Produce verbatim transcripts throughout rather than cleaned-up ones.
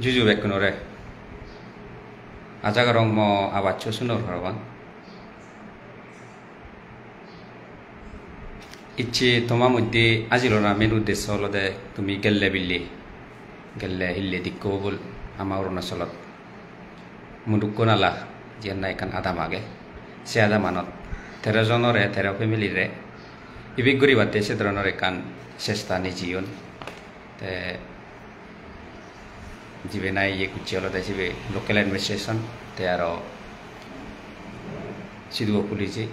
Juju bekkunore. Aja gorong mo abaccho sunor parapang. Icche toma moddhe ajilona main uddesho olode tumi gelle bille, gelle hille dikko bol ama Arunachalot. Mudukko nala jiyan na ekkan adam age, se adamanot tero jonore, tero family re evict guribatte se dhoronor ekkan chesta nejeyon. Te jibe nahi iye gocche olode sibe local administration, te aro siduo police,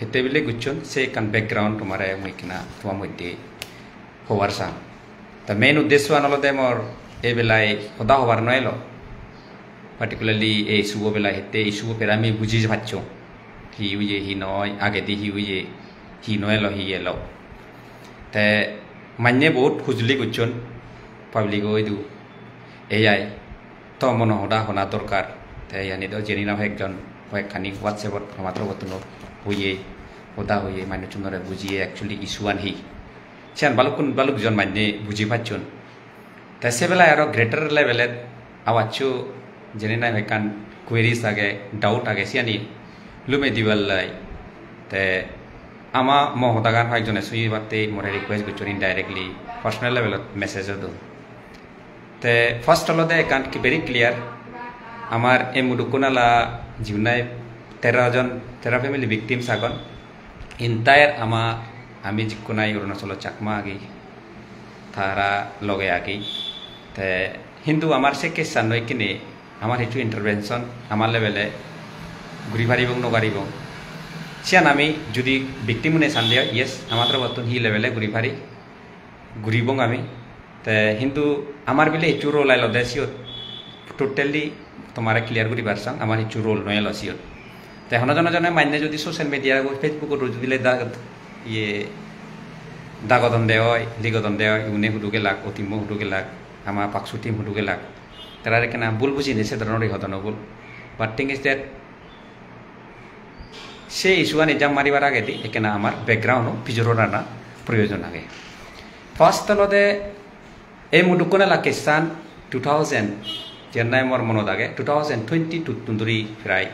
hette bile gocchon se ekkan background tomare mui ekkena toma moddhe hobar sang. Ta main uddeshoan olode mor ei belai hoda hobar no elo, particularly ei issue belai, hette issue pera ami buji pacchong, hi oye hi noi, agedi hi oye, hi no elo hi elo. Te manye bahut hujuli gocchon public o idu, ei ai to mono hoda hona dorkar. Te iyani do jeni na hoyekjon, hoyekkani WhatsApp ot ama torobottun hoye, hoda hoye, manuchunore bujiye actually issue an hi. Siyan balukkun, balukjon manye buji pacchon. Te se belai aro greater level et abaccho jeni nahi ekkan queries age, doubt age, siyani lume dibar lai. Te ama mo hodagan hoyekjone suibatte more request gocchon, indirectly personal level ot message o don. Te first olode ekkan ki very clear, amar ei Mudukko nala jigun nahi tero jon, tero family victims agon, entire ama, ami jigun nahi Arunachalo Chakma agi, tara loge agi. Te hintu amar se case an noi kine, amar hissu intervention ama level e guri paribong no paribong, siyan ami judi victim une sande oi, yes, ama torobottun hi level e guri pari, guribong ami. Te hintu amar bile hissu role elode siyot, totally tomare clear guribar sang, amar hissu role no elo siyot. Te hono jone jone manye judi social media go, Facebook ot judi le da-, iye, dagodon de oi, ligodon de oi, une hudu gelak, o team o hudu gelak, ama Paksu team hudu gelak, tara ekkena bul bujine se dhoronor hodon o bul. But thing is that se issue ani jump maribar agedi ekkena amar background o pijor gorana proyojon age. First olode ei Mudukko nala case an two thousand, jiyan nahi mor monot age, two thousand twenty-two tun dhuri prai,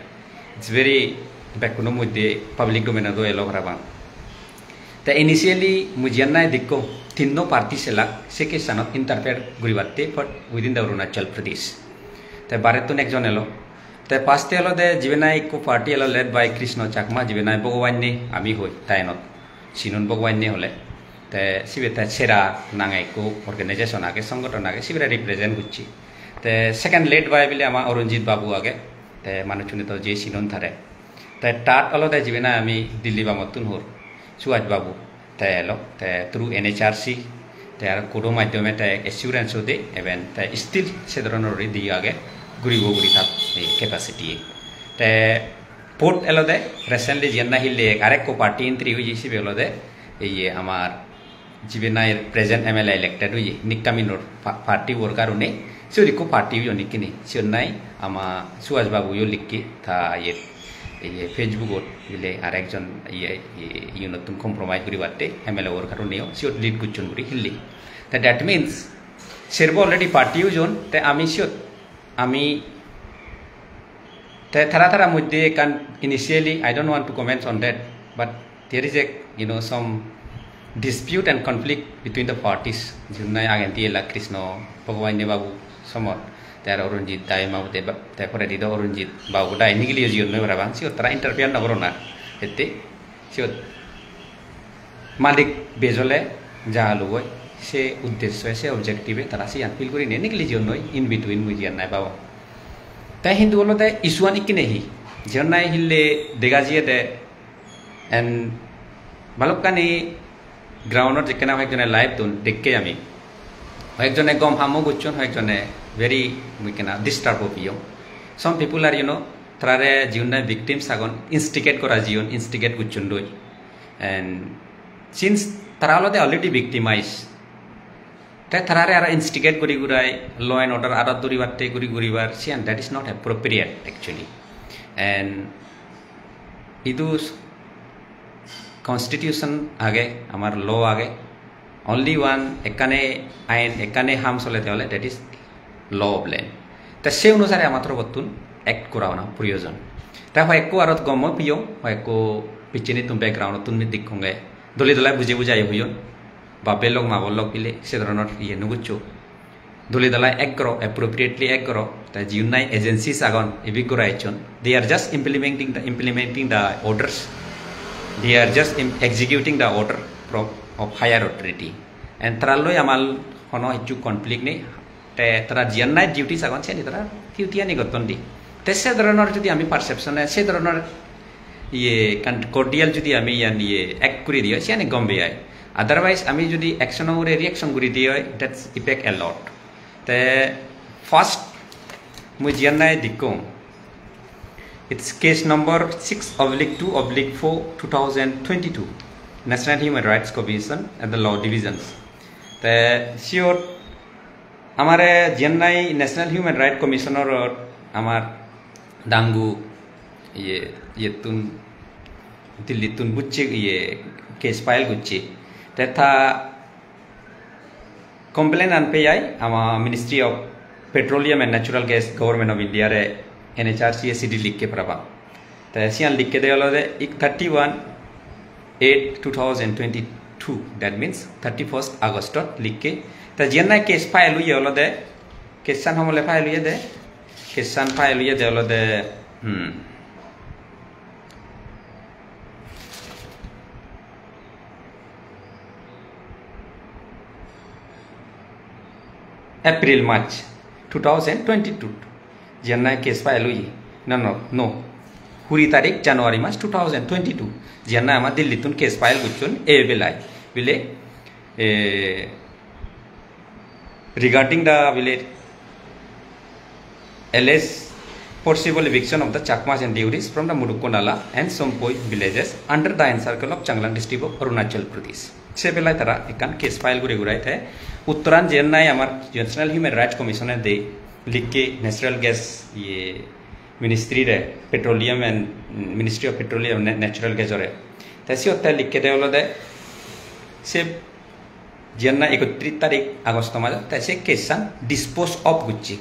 it's very, bekkuno moddhe public domain ot o elo parapang. Te initially mui jiyan nahi dikko, tinno party selak se case anot interfere guribatte, but within the Arunachal Pradesh. Te barettun ekjon elo. Te first e olode jibe nahi ekko party elo led by Krishna Chakma, jibe nahi Bhagwan ne ami hoi, ta enot sinon Bhagwan ne hole. Te sibe te Sera nange ekko organization age, songothon age, sibere represent gocche. Te second led by bile ama Arunjit Babu age, te manuchune to je sinon tare. Te third olode jibe nahi ami Delhi bamottun hor, Suhas Babu, te elo, te through N H R C, te aro court o maddhome te assurance o de, eben te still se dhoronor guri diye age, guribo guri tar ei capacity. Te fourth olode recently jiyan nahi hille arekko party entry oye, sibe olode ei amar jibe nahi present M L A elected oye, Nikkaminor pa-, party worker une, siyot ekko party oyon ikkine, siyot nahi ama Suhas Babu yo likke ta iyet, iye Facebook ot bile arekjon iye, iye, iyonottun compromise guribatte M L A worker uneyo siyot lead gocchon guri hille. Te that means serbo already party oyon, te ami siyot, ami, te tara tara moddhe ekkan initially, I don't want to comment on that, but there is a, you know, some dispute and conflict between the parties. Jigun nahi agendi elak Krishna Bhagwan ne Babu somot, te aro Arunjit dai Babu de ba-, te poredi do Arunjit Babu dai nigili o jiyon noi parapang, siyot tara interfere no goron ar, ette siyot malik bejole ja lugoi, se uddesho, se objective e tara siyan feel gurinei nigili jiyon noi, in between mui jiyan nahi babong. Te hintu olode issue an ikkine hi, jiyan nahi hille dega jiyede, and balokkani ground ot jekkene hoyekjone live don dekke ami, hoyekjone gom hammo gocchon, hoyekjone very, mui ekkena disturb o piyong. Some people are, you know, tarare jigun nahi victims agon, instigate gora jiyon, instigate gocchon doi. And since tara olode already victimized, te tarare aro instigate guri gurai law and order adot duribatte guri guribar, siyan, that is not appropriate actually. And idu constitution age, amar law age, only one, ekkane ain, ekkane ham solede ole, that is law of land. Te se onusare ama torobottun act gora ona proyojon. Te hoyekko arot gom oi piyong, hoyekko pichchenittun background-ottun mi dekkonge. Dole dole bujei bujei hoyon. Bap-bei lok ma-bon lok bile se dhoronor iye no goccho. Dole dole act goro, appropriately act goro. Te jiun nahi agencies agon, ebi gora ecchon. They are just implementing the, implementing the orders. They are just im-, executing the order from, of higher authority. And taralloi amal hono hissu conflict nei. Te tara jiyan nahi duties agon, siyani tara duty ani gotton di. Te se dhoronor jodi ami perception-e, se dhoronor iye, con-, cordial jodi ami iyan iye act guri di oi, siyani gom beyai. Otherwise, ami jodi action-o ugure reaction guri di oi, that's effect a lot. Te first, mui jiyan nahi dekkong, it's case number six oblique two oblique four, two thousand twenty-two, National Human Rights Commission and the Law Divisions. Te siyot amare jiyan nahi National Human Rights Commission-or amar dangu iye, iyettun, Delhi-ttun bucche iye case file gocche. Te ta complaint-an peyai ama Ministry of Petroleum and Natural Gas, Government of India-re N H R C a chidi likke parapang. Te siyan likkede olode ik thirty-one eight two thousand twenty-two, that means thirty-first August-ot likke. Te jiyan nahi case file oye olode, case-an homole file oyede, case-an file oyede olode, hmm, April, March two thousand twenty-two, jiyan nahi case file oye. No, no, no. Kuri tarik January mas two thousand twenty-two, jiyan nahi ama Delhi-ttun case file gocchon ei belai. Bile, eh, regarding the, bile, alleged forcible eviction of the Chakmas and Deuris from the Mudukkonala and Sompoi villages under the encircle of Changlang district of Arunachal Pradesh. Se belai tara ekkan case file guri gurai te uttoran jiyan nahi amar National Human Rights Commission-e de likke natural gas iye ministry-re, petroleum and, mm, Ministry of Petroleum, Na-, Natural Gas-ore. Te siyot te likkede olode se jiyan nahi ekotris tarik August majo, te se case-an dispose of gocche.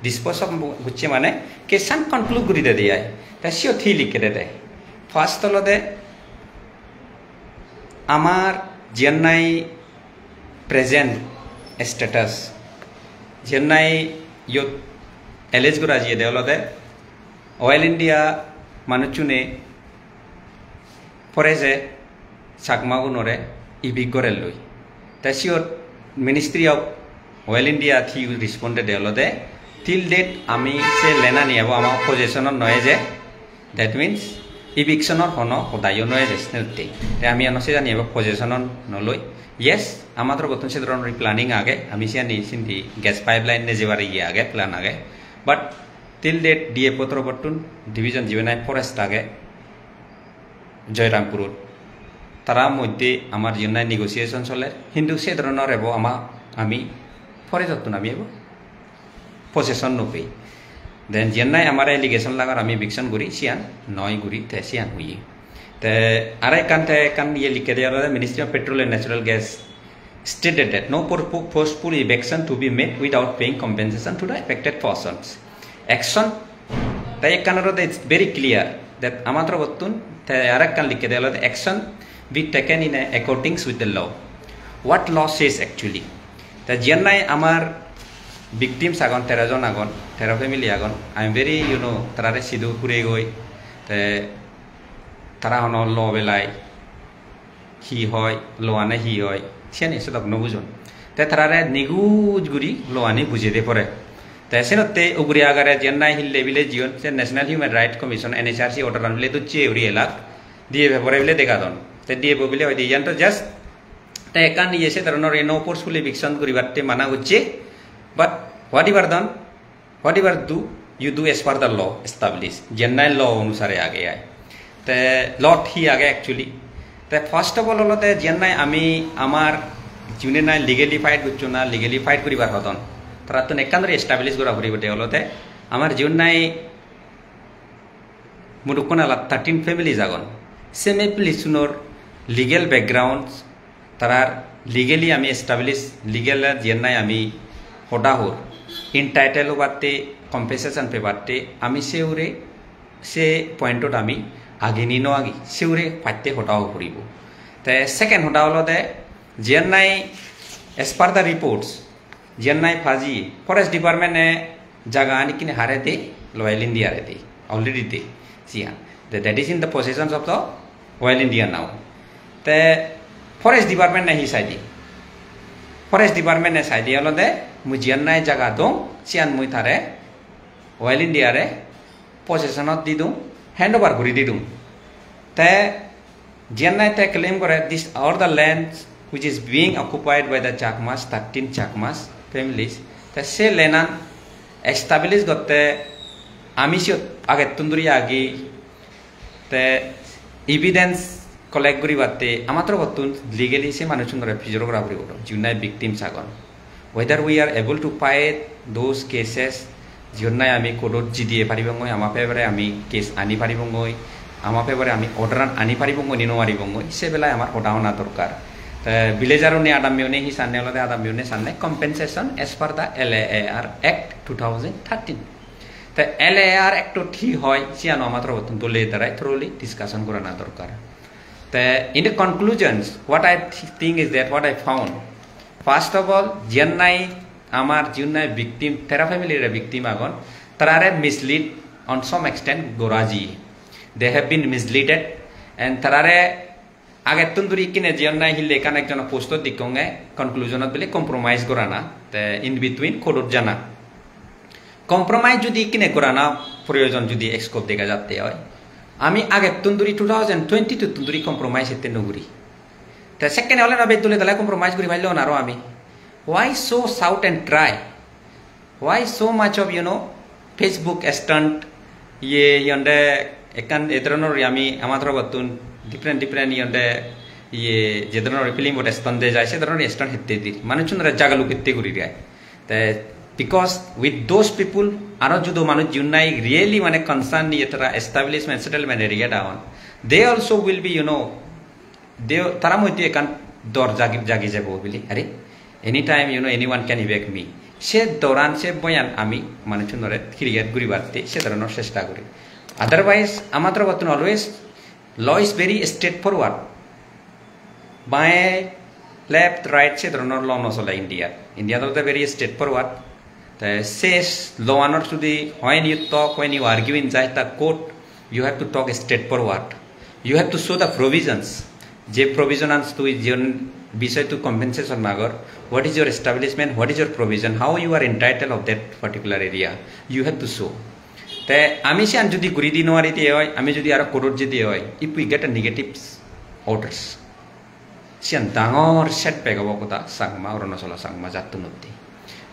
Dispose of gocche mane case-an conclude guri dede ai. Te siyot hi likkede de? First olode amar jiyan nahi present status, jiyan nahi iyot allege gora jiyede olode All India manuchune pore je Chakmagunore evict gorelloi. Te siyot Ministry of All India-t hi respond de olode, till date ami se land-ani ebo ama possession-ot no eje, that means eviction-or hono hodayo no eje senotte. Te ami ano sejani ebo possession-ot no loi. Yes, ama torobottun se dhoronor planning age, ami siyani sindi gas pipeline nejebar iye age, plan age. But till date D F O torobottun, division jibe nahi forest age, Joyrampurot. Tara moddhe amar jiyen nahi negotiation soler, hintu se dhoronor ebo ama, ami forest-ottun ami ebo possession no pei. Then jiyen nahi amar allegation lagar ami eviction guri, siyan noi guri, te siyan hoye. Te aro ekkan, te ekkan iye likke de olode Ministry of Petroleum and Natural Gas stated that no por-, po-, forceful eviction to be made without paying compensation to the affected persons. Action, te ekkan olode it's very clear that ama torobottun, te aro ekkan likke de olode action be taken in a accordance with the law. What law says actually? Te jiyen nahi amar victims agon, tero jon agon, tero family agon, I am very, you know, tarare sidu huregoi, te tara hono law belai hi hoi, law-ani hi hoi, siyani sodok no bujon. Te tarare niguj guri law-ani bujei de pore. Te senotte ugure agare jiyen nahi hille bile jiyon, se National Human Rights Commission, N H R C order-an bile docche guri elak, D F O-re bile degadon. Te D F O bile hoide iyan to just te ekkan iye se dhoronor no forceful eviction guribatte mana gocche, but whatever done, whatever do, you do as per the law established, jiyen nahi law onusare age ai. Te law-t hi age actually? Te first of all olode jiyen nahi ami amar jiyen nahi legally fight gocchon na legally fight guribar hodon, tarattun ekkan guri establish gora puribo de olode amar jiyen nahi Mudukkonala thirteen families agon. Se families-unor legal background, tarar legally ami establish, legal jiyen nahi ami hoda hor, entitle obatte, compensation pebatte ami se hure, se pointot ami agi ni no agi, se hure patte hoda o puribo. Te second hoda olode, jiyan nahi as per the reports, jiyan nahi paji, forest department e jaga ani kine hare de, Royal India re de, already de, siyan. That, that is in the possession of the Royal India now. Te forest department e hi saide? Forest department e saide olode mui jiyan nahi jaga dong, siyan mui tare Royal India re possession ot didung, hand over guri didung. Te jiyan nahi te claim gore, "These are the lands which is being occupied by the Chakmas, thirteen Chakmas families." Te se land an establish gotte ami siyot agettun duri agi, te evidence collect guribatte ama torobottun legally se manuchunore pijor gora puribo, jiun nahi victims agon. Whether we are able to fight those cases, jiun nahi ami court-ot jidiye paribongoi, ama favour-e ami case ani paribongoi, ama favour-e ami order-an ani paribongoi ni no paribongoi, se belai amar hoda hona dorkar. Te villager-une, adammi-une hi sanne olode, adammi-une sanne compensation as per the L A R Act two thousand thirteen. Te L A R Act-ot hi hoi, siyano ama torobottun dole darai thoroughly discussion gorana dorkar. Te in the conclusions, what I th-, think is that, what I found, first of all, jiyan nahi amar jiun nahi victim, tero family re victim agon, tarare mislead on some extent gora jiye. They have been misleaded and tarare agettun duri ikkine jiyan nahi hille ekkan ekjon post-ot dikkonge, conclusion-ot bile compromise gorana, te in between court-ot jana. Compromise judi ikkine gorana proyojon judi scope dega jatte oi, ami agettun duri two thousand twenty-two-tun duri compromise hitte no guri. Te sekkene ole no bej dole dale compromise guri paillo na aro ami. Why so shout and cry? Why so much of, you know, Facebook stunt? Iye, iyonde ekkan e dhoronor ami ama torobottun different, different iyonde, iye, je dhoronor film-ot stunt de jai, se dhoronor stunt hitte dir. Manuchunore jagaluk hitte guri jai. Te because with those people, aro judo manuj jiun nahi really mane concern niye tara establishment settlement area down, they also will be, you know, they, tara moddhe ekkan dor jagi, jagi jebo bili, "Are, anytime, you know, anyone can evict me." Se doran, se boyan ami manuchunore create guribatte se dhoronor chesta guri. Otherwise, ama torobottun always law is very straightforward. Bae, left, right, se dhoronor law no chole India. India olode very straightforward. Te se law anor judi when you talk, when you argue inside the court, you have to talk straightforward. You have to show the provisions. Je provision an tui jiun bisoy tui compensation magor, what is your establishment, what is your provision, how you are entitled of that particular area, you have to show. Te ami siyan judi guri di no pari de oi, ami judi aro court-ot jei de oi, if we get a negative orders, siyan dangor setback obo goda Changma, Arunachalo Changma jattunotte.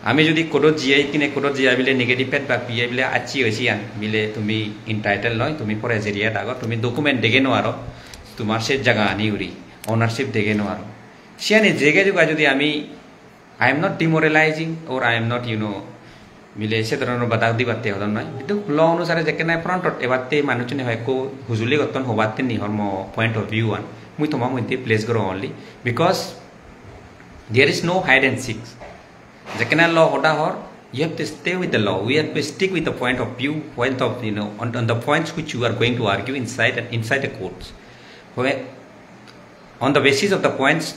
Ami judi court-ot jiyei, ikkine court-ot jiyei bile negative feedback piyei bile acchi oi siyan, bile tumi entitled noi, tumi forest area-t ago, tumi document dege no paro, tumar se jaga ani uri, ownership dege no paro. Siyani jege juga judi ami, I am not demoralizing or I am not, you know, bile se dhoronor badak dibatte hodon noi. Hintu law onusare jekke nahi front-ot ebatte manuchune hoi ekku hujuli gotton hobatte ni hor mo point of view an. Mui toma moddhe place goro only because there is no hide and seek. Jekke nahi law hoda hor, you have to stay with the law. We have to stick with the point of view, point of, you know, on, on the points which you are going to argue inside and inside the courts. Where, on the basis of the points,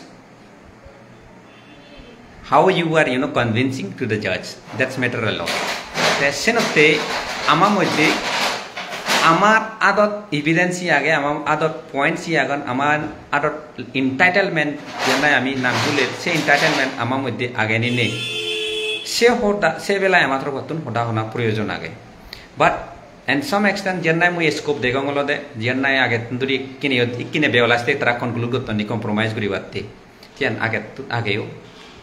how you are, you know, convincing to the judge, that's matter a lot. Te senotte ama moddhe amar adot evidence hi age, amar adot points hi agon, amar adot entitlement je nahi ami nang huler, se entitlement ama moddhe age ni nei, se hoda, se belai ama torobottun hoda hona proyojon age. But in some extent, je nahi mui scope degong olode, je nahi agettun duri ikkine, ikkine beola state tara conclude gotton ni compromise guribatte. Siyan agettun ageyo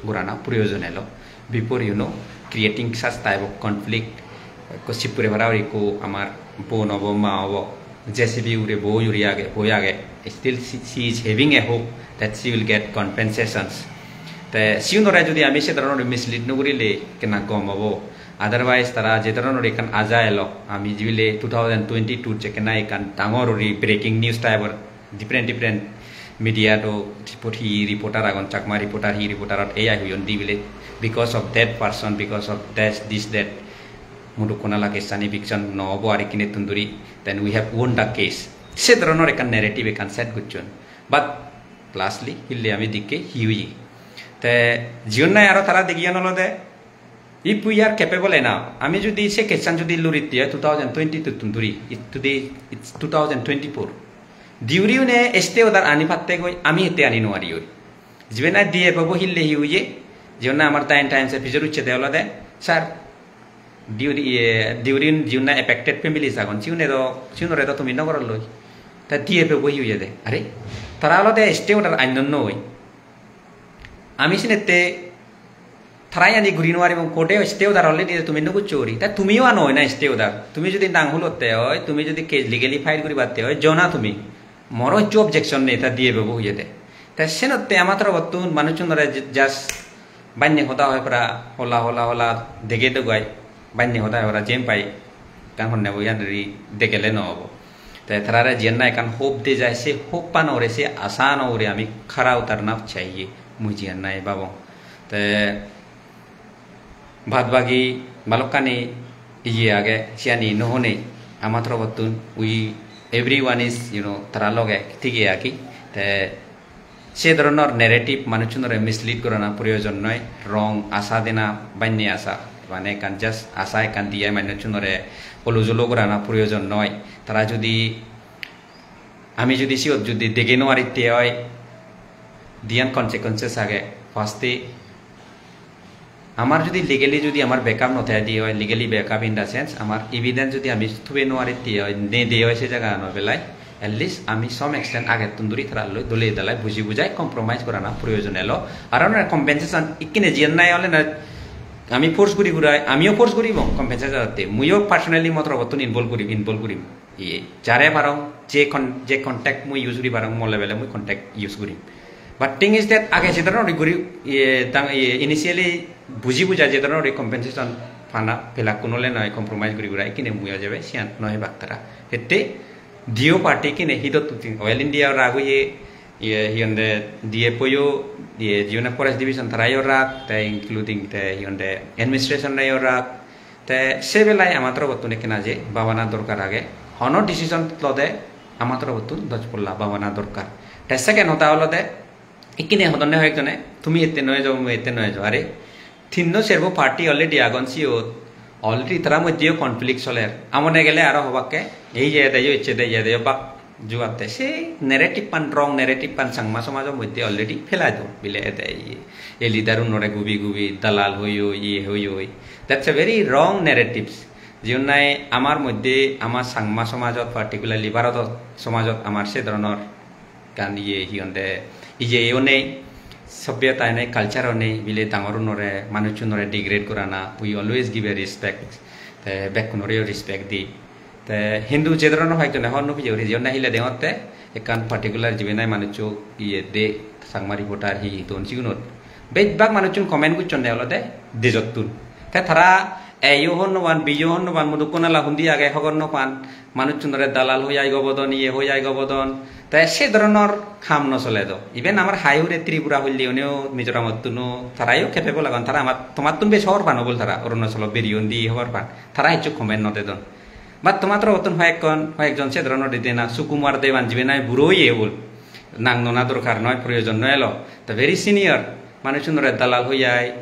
gorana proyojon elo. Before, you know, creating such type of conflict, ekko sip pure para guri ekko amar bon obo, ma obo, J C B ugure boi uri age, boi age. Still she, she is having a hope that she will get compensations. Te siyunore judi ami se dhoronor mislead no gurile ekkena gom obo. Otherwise tara je dhoronor ekkan aja elo, ami jibile two thousand twenty-two jekkena ekkan dangor guri breaking news type or different different Media do report, hi reporter agon, Chakma reporter, hi reporter ot ei ai huyon di bile, because of that person, because of this, this, that, Mudukko Nala case an eviction no obo ar ekkinettun duri, then we have won the case. Se dhoronor ekkan narrative ekkan set gocchon. But lastly, hille ami dikke hi oye. Te jiyon nahi aro tara degiyon olode, if we are capable enough, ami jodi se case an jodi luritte oi two thousand twenty-two tun duri, it today it's two thousand twenty-four. Diuri une stay order ani patte goi, ami hette ani no pari oi. Jibe nahi D F O bo hille hi oye, jiyon nahi amar Dayan Times e pijor ucche de olode, sir, Diuri, iye, diuri jiyon nahi affected families agon, siune do, siunore do tumi no goror loi. Ta D F O bo hi oye de? Are, tara olode stay order annon noi. Ami sinette tara yani guri no paribong, court e stay order already tumi no goccho guri. Ta tumiyo ano na stay order. Tumi jodi nang hulotte oi, tumi jodi case legally file guribatte oi, jona tumi. Moro hissu objection nei, ta D F O bo hoyede. Te senotte ama torobottun manuchunore ju-, just banne hoda hoi para, hola, hola, hola, dege dogai, banne hoda hoi para, jem pai, ekkan honne bo iyan ri degele no obo. Te tarare jiyan nahi ekkan hope de jai, se hope ano ugure, se asa ano ugure ami khara utarna chahiye, mui jiyan nahi babong. Te bad bagi balokkani iye age, siyani no honei ama torobottun, we, everyone is, you know, tara loge tige agi. Te se dhoronor narrative manuchunore mislead gorana proyojon noi, wrong asa dena, banne asa, mane ekkan just asa ekkan diye manuchunore holo jolo gorana proyojon noi. Tara jodi, ami jodi siyot jodi dege no paritte oi, diyan consequences age. First e, amar jodi legally jodi amar backup no thai de oi, legally backup in the sense amar evidence jodi ami tube no paritte oi, ne de oi se jaga ano belai, at least ami some extent agettun duri tara loi dole dalai buji bujai compromise gorana proyojon elo. Aro na compensation ikkine jiyan nahi ole na ami force guri gurai, amiyo force guribong compensation atte. Muiyo personally mo torobottun involve gurim, involve gurim. Iye, jare parong, je con-, je contact mui use guri parong, mo level e mui contact use gurim. But thing is that age se dhoronor guri, iye, dang, iye, initially buji buja je dhoronor compensation pana pelakkun ole noi compromise guri gurai, ikkine mui ojebe siyan noi bak tara. Hette diyo party ikkine hidot tuti, Oil India rag oye, iye, hi honde D F O yo, iye, jiune Forest Division tarayo rag, te including te hi honde administration-o rag, te se belai ama torobottun ekkena je babana dorkar age. Hono decision lode ama torobottun doj polla babana dorkar. Te second hoda olode, ikkine hodonne hoyekjone, "Tumi ette no ejo, mui ette no ejo." Are tinno serbo party already agon siyot, already tara moddheyo conflict soler. Amone gele aro hobakke, "Ei je edeyo, ecche de, edeyo bak jugatte." Se narrative-an, wrong narrative-an Changma somajo moddhe already phelai don. Bile ede iye, ei leader-unore gubi gubi, dalal hoi hoi, iye hoi hoi. That's a very wrong narratives. Jiyon nahi amar moddhe, ama Changma somajot, particularly Bharodot somajot amar se dhoronor ekkan iye hi honde, iyeyo nei, sobbiyota nei, culture-o nei, bile dangorunore, manuchunore degrade gorana, we always give a respect, te bekkunoreyo respect di. Te hintu je dhoronor hoyekjone hobor no peye guri, jiyon nahi hille degongotte ekkan particular jibe nahi manuccho iye de, Changma reporter hi hi don sigunot. Bej bhag manuchun comment gocchonde olode dejottun. Te tara A yo hobor no pan, B yo hobor no pan, Mudukko Nala hundi age hobor no pan, manuchunore dalal hoi ai gobodon, iye hoi ai gobodon. Te se dhoronor ham no sole do. Even amar hai hure Tripura hoille uneyo Mizoramottun o tarayo capable agon, tara amar, tomattun bej hobor pan obol tara, Arunachalo beriyon di hobor pan. Tara hissu comment no dedon. But toma torobottun hoyekkon, hoyekjon se dhoronor ide na, Sukumar Dewan jibe nahi buro oye obol. Nang nona dorkar noi, proyojon no elo. Te very senior manuchunore dalal hoi ai,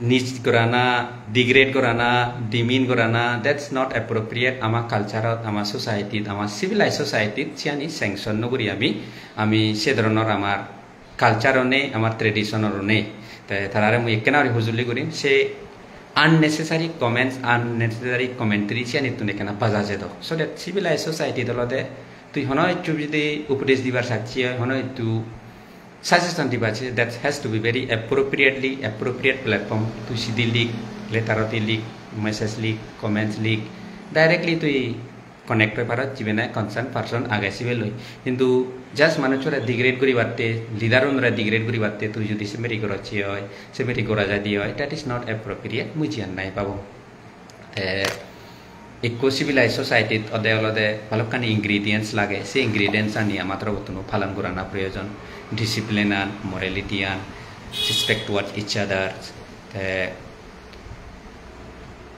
nij gorana, degrade gorana, demean gorana, that's not appropriate. Ama culture-ot, ama society-t, ama civilized society-t siyani sanction no guri ami, ami se dhoronor amar culture-o nei, amar tradition-oro nei. Te tarare mui ekkena guri hujuli gurim, se unnecessary comments, unnecessary commentary siyanittun ekkena baja jedok. So that civilized society-t olode tui hono hissu jodi upodesh dibar sacche oi, hono hissu suggestion dibar sacche, that has to be very appropriately, appropriate platform. Tui sidi lik, letter-odi lik, message lik, comments lik, directly tui connect oi parot, jibe nahi concern person age sibe loi. Hintu just manuchore degrade guribatte, leader-unore degrade guribatte tui jodi semeri gorocche oi, semeri gora jaide oi, that is not appropriate, mui jiyan nahi babong. Te Ekko civilized society-t ode olode balokkani ingredients lage, se ingredients ani ama torobottun palon gorana proyojon. Discipline an, morality an, respect towards each other, te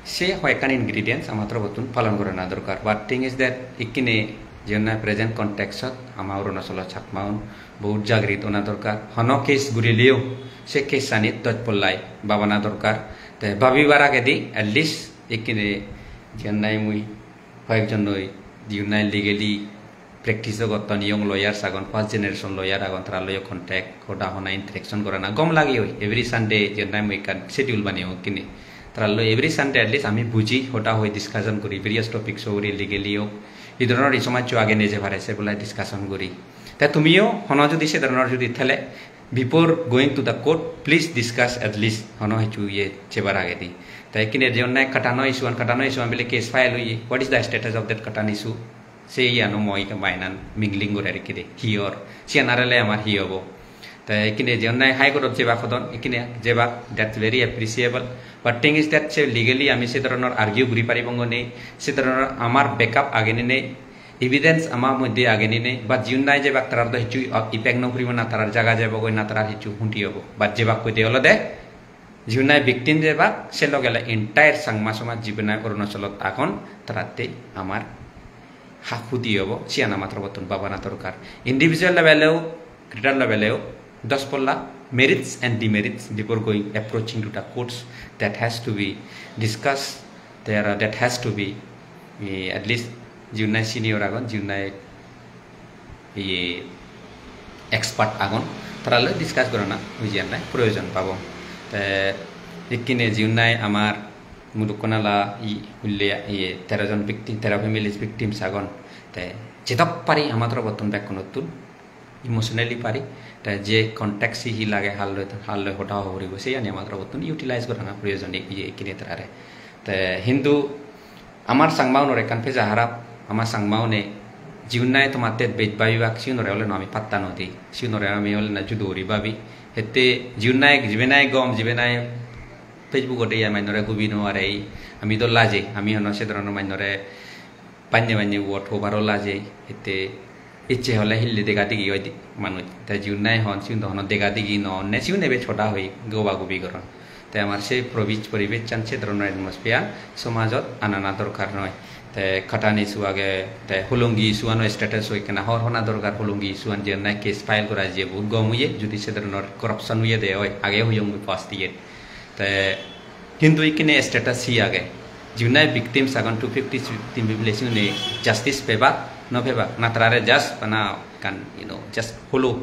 se hoyekkan ingredients ama torobottun palon gorana dorkar. But thing is that ikkine jiyen nahi present context-ot ama Arunachalo Chakmaun bohut jagrit ona dorkar. Hono case gurileyo se case anit doj pollai babana dorkar. Te babibar agedi at least ikkine jiyen nahi mui hoyekjon loi jiyen nahi legally practice o gotton, young lawyers agon, first generation lawyer agon, tara loiyo contact, hoda hona, interaction gorana gom lage oi. Every Sunday jiyen nahi mui ekkan schedule baneyong ikkine, tara loi every Sunday at least ami buji, hoda hoi, discussion guri, various topics ugure, legally ok, hi dhoronor hi somajjo age neje pare se bolai discussion guri. Te tumiyo hono jodi se dhoronor jodi thele, before going to the court, please discuss at least hono hissu iye jebar agedi. Te ikkine jiyen nahi Katano issue an, Katano issue an bile case file oye. What is the status of that Katan issue? Se iyano mui ekka bainan mingling gore rakkide. Hi or? Siyan arele amar hi obo? Te ikkine jiyen nahi High Court-ot jebak hodon, ikkine jebak, that's very appreciable. But thing is that se legally ami se dhoronor argue guri paribong nei, se dhoronor amar backup age ni nei, evidence ama moddhe age ni nei, ba jiyen nahi jebak tarar do hissu effect no puribo na, tarar jaga jebogoi na, tarar hissu hundi obo. But jebak hoide olode jiyen nahi victim jebak, se loge loge entire Changma somaj jiben nahi Arunachalot agon, taratte amar ha hundi obo, siyan ama torobottun babana dorkar. Individual level-eo, greater level-eo, doj polla, merits and demerits before going, approaching to the courts, that has to be discussed. There are, that has to be, eh, at least jiyen nahi senior agon, jiyen nahi iye expert agon, tara loi discuss gorana oi jiyen nahi proyojon pabong. Te ikkine jiyen nahi amar Mudukkonala i hulle iye tero jon victim, tero families victims agon. Te jedok pari ama torobottun bekkunottun emotionally pari, te je context hi hi lage, halloi, halloi hoda hoi puribo, seyani ama torobottun utilize gorana proyojon iye ikkine tarare. Te hintu amar Changmaunor ekkan peja harap, ama Changmaune jiyen nahi tomatte bej babibak, sigunore oleno ami patta no di, sigunore ami oleno judo guri babi. Hette jiyen nahi, jibe nahi gom, jibe nahi Facebook-ot iye mannore gubi no pare, ami do laje, ami hono se dhoronor mannore banney banney word hobaro laje, hette icche hole hille dega digi oi di manuj. Te jiyen nahi hon, sigun do hono dega digi no onne, sigun ebe choda hoi goba gubi goron. Te amar se probij poribessan, se dhoronor atmosphere somajot anana dorkar noi. Te Katan issue age, te Hollongi issue ano status hoi ekkena hor hona dorkar, Hollongi issue an jiyen nahi case file gora jiye bohut gom oye, jodi se dhoronor corruption oyede oi, age hoyong mui first iye. Te hintu ikkine status hi age? Jiyen nahi victims agon, two fifty victim, bile sigune justice pebak, no pebak, na tarare just bana ekkan, you know, just holo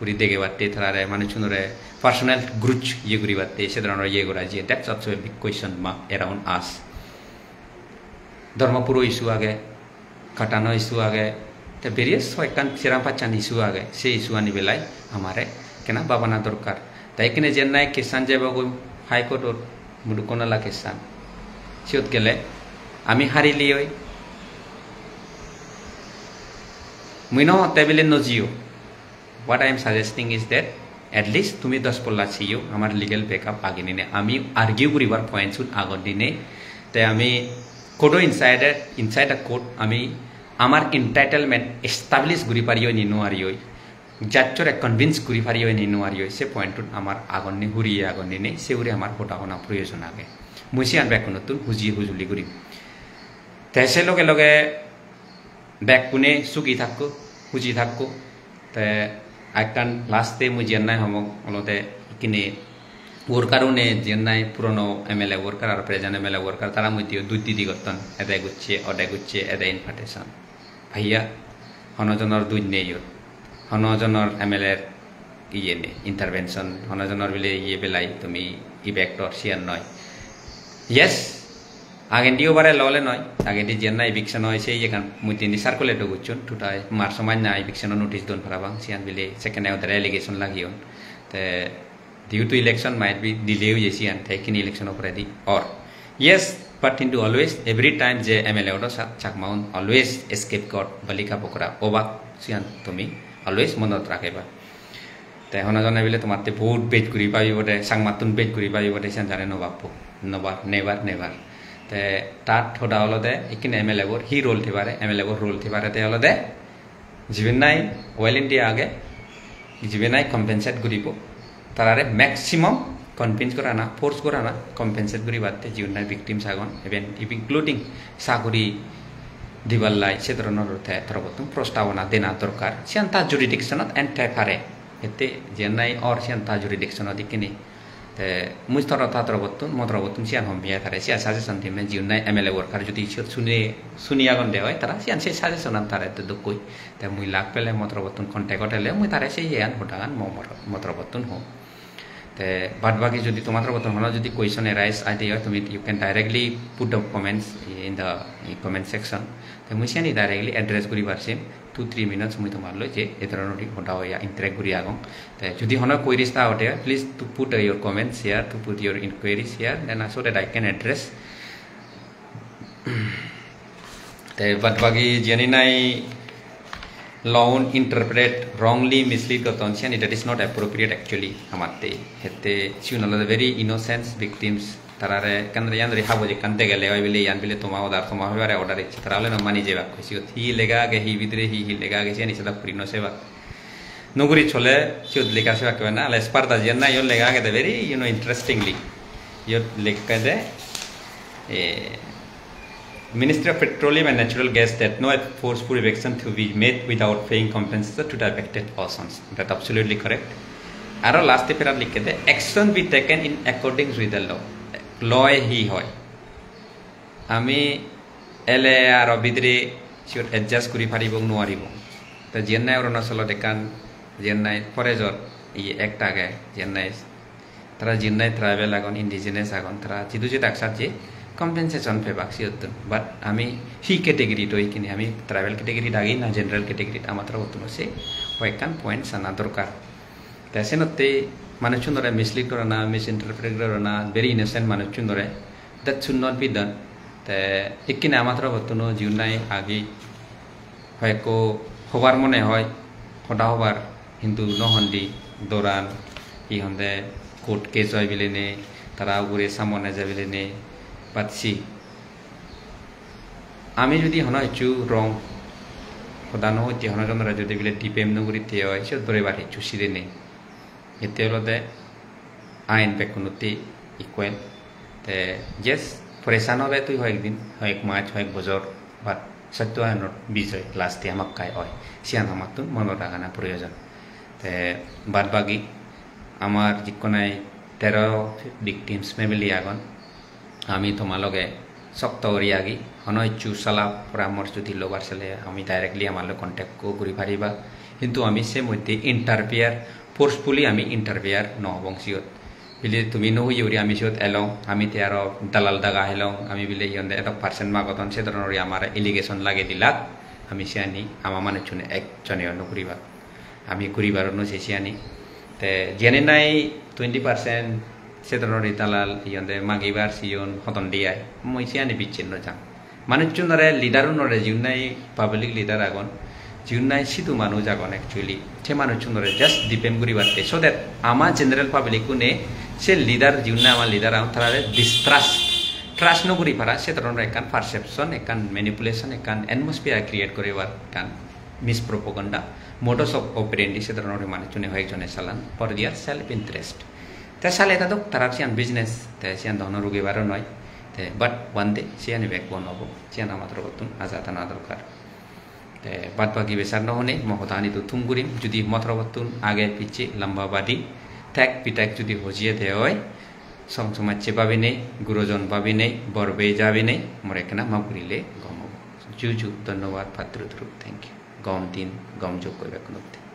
guri degebatte, tarare manuchunore personal grudge iye guribatte, se dhoronor iye gora jiye. That's also a big question mark around us. Dharmapuro issue age, Katano issue age, te various hoyekkan seran pachan issue age, se issue ani belai amare ekkena babana dorkar. Te ikkine jiyen nahi case an jebogoi High Court-ot, Mudukkonala case an, siyot gele ami harileyoi, mui no hotte bile no jiyo. What I am suggesting is that at least tumi doj polla siyo, amar legal backup age ni nei, ami argue guribar points un agon ni nei, te ami court-o inside, inside a court ami amar entitlement establish guri pariyoi ni no pariyoi, judge-ore convince guri pariyoi ni no pariyoi, se point un amar agon ni, huriye agon ni nei, se hure amar hoda hona proyojon age. Mui siyan bekkunottun huji hujuli gurim. Te se loge loge bekkune sugi thakko, huji thakko. Te ekkan last-e mui jiyan nahi homong olode ikkine worker-une, jiyan nahi purono M L A worker ar present M L A worker, tara moddhe duj didi gotton, ede gocche, ode gocche, ede invitation. Bhaiya, hono jonor duj nei iyot, hono jonor M L A-r iye nei, intervention, hono jonor bile iye belai tumi effect or siyan noi. Yes, agendi over-e lole noi, agendi jiyan nahi eviction oi, se iyegan mui tindi circulate-o gocchon, tutai March-o maj nahi eviction-o notice don parapang, siyan bile sekkene odere allegation lagiyon. Te due to election might be delay oye siyan, te ikkine election-o poredi or. Yes, but hintu always, every time je M L A odo sa-, Chakmaun always scapegoat, balika bokra, obak siyan tumi always monot rakheba. Te hono jone bile tomatte bahut bej guri babi bode, Changmattun bej guri babi bode, siyan jare no bappo. Never, never, never. Te tar hoda olode ikkine M L A bor hi role thei pare, M L A bor role thei pare te olode jiben nahi Oil India age, jiben nahi compensate guribo, tarare maximum convince gorana, force gorana, compensate guribatte jiun nahi victims agon, even including saguri dibar lai se dhoronor te torobottun prostabona dena dorkar. Siyan ta jurisdiction-ot ente pare. Ette jiyan nahi or siyan ta jurisdiction-ot ikkine. Te mui toro ta torobottun, mo torobottun siyan hom biya tare, siyan suggestion dim jiun nahi M L A worker judi siyot suni, suni agon de oi, tara siyan se suggestion-an tare de dokkoi. Te mui luck pele mo torobottun contact-ot ele mui tare se iyan hodagan mo mor-, mo torobottun hom. Te bad baki judi toma torobottun hono judi question arise oi de oi, tumi, you can directly put the comments in the comment section. Te mui siyani directly address guribar sim two three minutes mui tomar loi je e dhoronor hoda hoya interact guri agong. Te judi hono queries ta ote, please to put, uh, your comments here, to put your inquiries here, then so that I can address. Te bad bagi jiyani nahi law-un interpret wrongly, mislead gotton, siyani that is not appropriate actually amatte. Hette siun olode very innocent victims. Tarare ekkan iyan dori haboj ekkan degele oi bile iyan bile toma order, toma hobare order icche. Tara ole no mani jebak. Siyot hi lega age, hi bidire hi hi lega age, siyani sedok guri no sebak. No guri chole, siyot lega sebak kebe na. Ale Sparta jiyan na, iyot lega agede very, you know, interestingly. Iyot lekkede, eh, Ministry of Petroleum and Natural Gas that no forceful eviction to be made without paying compensation to the affected persons. That absolutely correct. Aro last-e para likkede, action be taken in accordance with the law. Law-e hi hoi? Ami ele aro bidire siyot adjust guri paribong, nuaribong. Te jiyen nahi Arunachalot ekkan, jiyen nahi forest-or iye act age, jiyen nahi tara jiyen nahi tribal agon, indigenous agon, tara jidu jedak sajje compensation pebak siyottun. But ami hi category-t oi hini, ami tribal category-t agi na general category-t, ama torobottun se hoi ekkan point sana dorkar. Te senotte manuchunore mislead gorana, misinterpret gorana, very innocent manuchunore, that should not be done. Te ikkine ama torobottun jiyen nahi agi hoyekko hobar mone hoi, hoda hobar, hintu no hondi doran, hi honde court case oi bilinei, tara ugure summons oi bilinei, but see, ami judi hono hissu wrong hoda no hoite, hono jonore judi bile defame no gurite oi, siyot dorebar hissu sire nei. Ette olode ain bekkunotte equal. Te yes, poresan hobe tui hoyek din, hoyek mach, hoyek bojor, but sotto ainor bijoy last-e hamakkai oi. Siyan amattun monot ragana proyojon. Te bad bagi amar jikko nahi tero victims family agon, ami toma loge sokto guri agi. Hono hissu sala poramorso judi lobar sele ami directly amar loi contact-o guri pariba. Hintu ami se moddhe interfere, forcefully ami interfere no obong siyot. Bile tumi no hoye guri ami siyot elong, ami te aro dalal daga helong, ami bile hi honde edok percent magodon, se dhoronor guri amare allegation lagei dilak, ami siyani ama manuchune ekjoneyo no guribak. Ami guribaro no sei siyani. Te jiyani nahi twenty percent se dhoronor dalal, hi honde, magibar siyon hodon de ai. Mui siyani bicchen no jang. Manuchunore, leader-unore, jiun nahi public leader agon, jiun nahi sidu manuj agon actually, se manuchunore just defame guribatte, so that ama general public-une se leader, jiun nahi ama leader agon, tarare distrust, trust no guri para, se dhoronor ekkan perception, ekkan manipulation, ekkan atmosphere create guribar ekkan mispropaganda, modus of operandi se dhoronor manuchune hoyekjone salan for their self interest. Te sale ta dok, tarar siyan business, te siyan do hono rugibaro noi. Te but one day siyani bek bon obo, siyan ama torobottun aja tana dorkar. Te bad bagi besar no hone, mo hodani do thum gurim, judi mo torobottun age picche lamba badi thek pitek judi hojiye de oi, song somajje babinei, gurojon babinei, bor bej babinei, more ekkena maf gurile gom obo. Ju ju, dhonnobad, patturu turu, thank you. Gom din, gom jug goi bekkunotte.